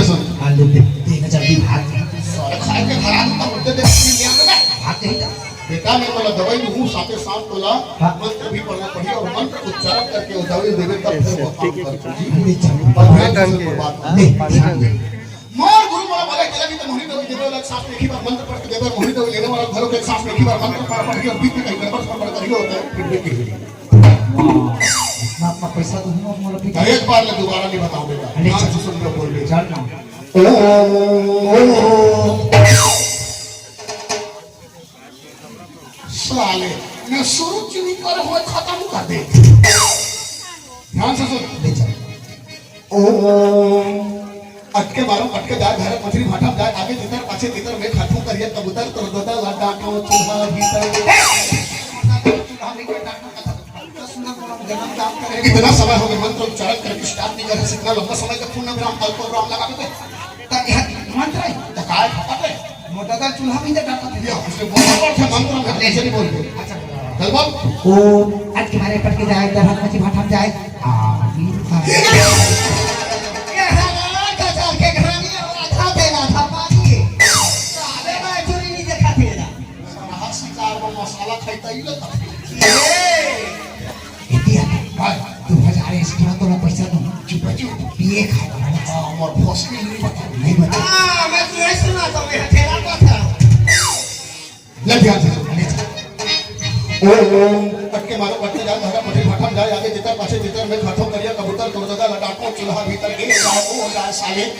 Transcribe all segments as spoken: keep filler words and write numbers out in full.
सुन। हाँ, ले दे, दे ना जल्दी भाग। सारे खाए के हराम का मुद्दे दे, ले आ ना। भाग नहीं जा। बेटा, मैं तोला दवाई दूँ, साथे साथ तोला हाँ। मंत्र भी पढ़ना पड़ी और मंत्र उच्चारण करके वो दवाई देवे, तब फिर वो काम कर। जी। ले चल। पर ध्यान से कोई बात नहीं। ले, ध्यान दे। मोर गुरु मोला बोले, "चला भी तो मोहिनी दवाई देवे वाला साथ एक ही बार मंत्र पढ़ के देवे, मोहिनी दवाई लेने वाला घरों के साथ एक ही बार मंत्र पढ़, पढ़ के और बीच में कहीं गड़बड़ सड़बड़ करियो होता है, फिर भी गिर गई।" वाह, इतना, इतना पैसा तो हूँ, मोला भी अरे, एक बार ले, दोबारा नहीं बताऊँ बेटा। अरे, ध्यान से सुन लो, बोल बेटा। चल ना। ओम। साले, मैं शुरू चुनी कर हुए खत्म कर दे। ध्यान से सुन। ले चल। ओम। अटके मारो, पटके जाए, भैरव मछली भाटा में जाए, आगे तितर, पाछे तितर, मैं खाथू करिया कबूतर, तोर दादा लड्डा को चूल्हा भीतर। इतना समय हो गया मंत्र उच्चारण करके start नहीं कर सकते, इतना लंबा समय का पूर्ण विराम, अल्प विराम लगा देते। त यह मंत्र है, त काय खपत है? मोटा दाल चूल्हा में डालता था। या, उसने बोला, बोल, था मंत्र में, ऐसे नहीं बोलते। अच्छा। चल बोल। ओम, अटके मारे पटके जाए, दरहन मची भाठम जाए। आ, ये हरा का चल के घानी आधा देना था पानी। साले मैं चुरी नहीं देखा तेरा। साला शिकार में मसाला खाई त ई लोग। ए! एती आ, भाई, दू हजार extra तोला पैसा दूँ। चुप, चुप। पिए खाए वाला। हाँ, मोर फौज के लिए बता। नहीं बता। हाँ, मैं तुम्हें सुना तो मैं हथेला को था। ले ध्यान से सुन, ले। ओम, पटके मारो, पटके जाए, धागा पटे भाठम जाए, आगे जितर, पाछे जितर, मैं खाथो करिया कबूतर, तोर दादा लटाको, चूल्हा भीतर गिर जाए, ओ जाए साले।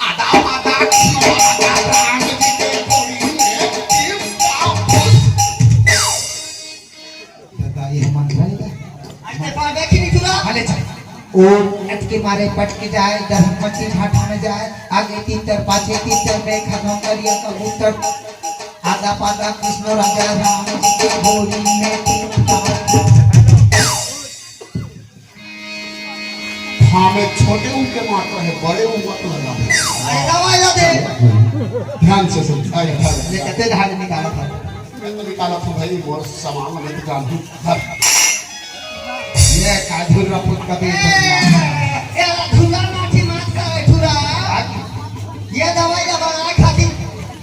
आदा, आदा, आदा, राम जी के गोरी में, जीव का दादा, ये मंत्र है क्या? अरे, पावे की नहीं सुना? हाँ, ले चल। ओम अटके मारे पटके जाए, दरहन मची भाठा में जाए, आगे तीतर, पाछे तीतर, मैं खत्म करिया कबूतर। आदा पादा कृष्ण राजा राम जी के गोरी में तीतर। हाँ, मैं छोटे उनके मात्र है, बड़े उन मत लगा। अरे, दवाई ला दे। ध्यान से सुन, अरे, अरे। ले, कते धार निकाला था? मैं तो निकाला था भाई, मोर सामान में तो जान दू। धर। ये का धुर्रा पुत का दे ए, ए, धुर्रा माटी मात का है, धुर्रा। ये दवाई ला बनाए खातिर,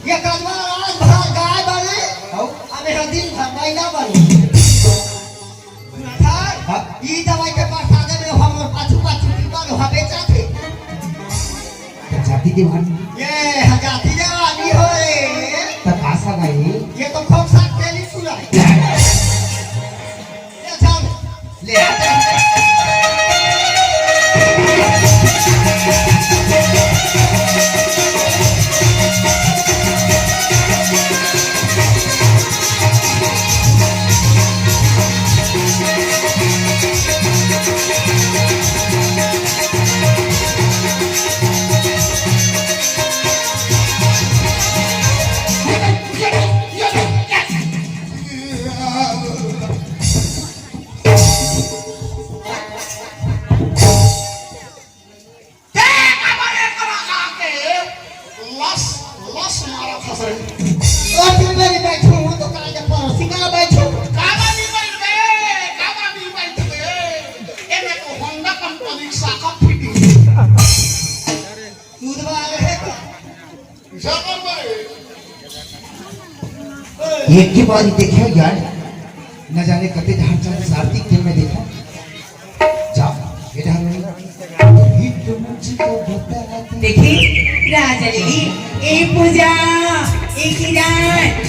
ये कदवा रात भर गाय बने, हौ। अबे हर दिन भर मैना बने। सुना था? हाँ। ई दवाई के प्रसाद में हम पाछू पाछू की बार वहाँ बेचा थे। त जाति देवानी। ये जाति देवानी हो रे। त का सगा ये? ये तो खोक साथ तेली सुना है। ले आ। ले आ। लस, लस मारा फसरे। ओ, फिर मेरी बैठू, वो तो करा के पड़ोसी का बैठू। काला नहीं बैठ बे, काला नहीं बैठ बे। ए, मैं तो Honda कंपनी की साखा फिटिंग। दूध वाले है क्या? जाकर बे। एक ही बार ही देखियो यार, न जाने कते धान चंद सारथी के मैं देखा। जा, ये धान नहीं। ये तो मुझे तो बता दे। देखी, राजा जी, ए पूजा, ए किरण,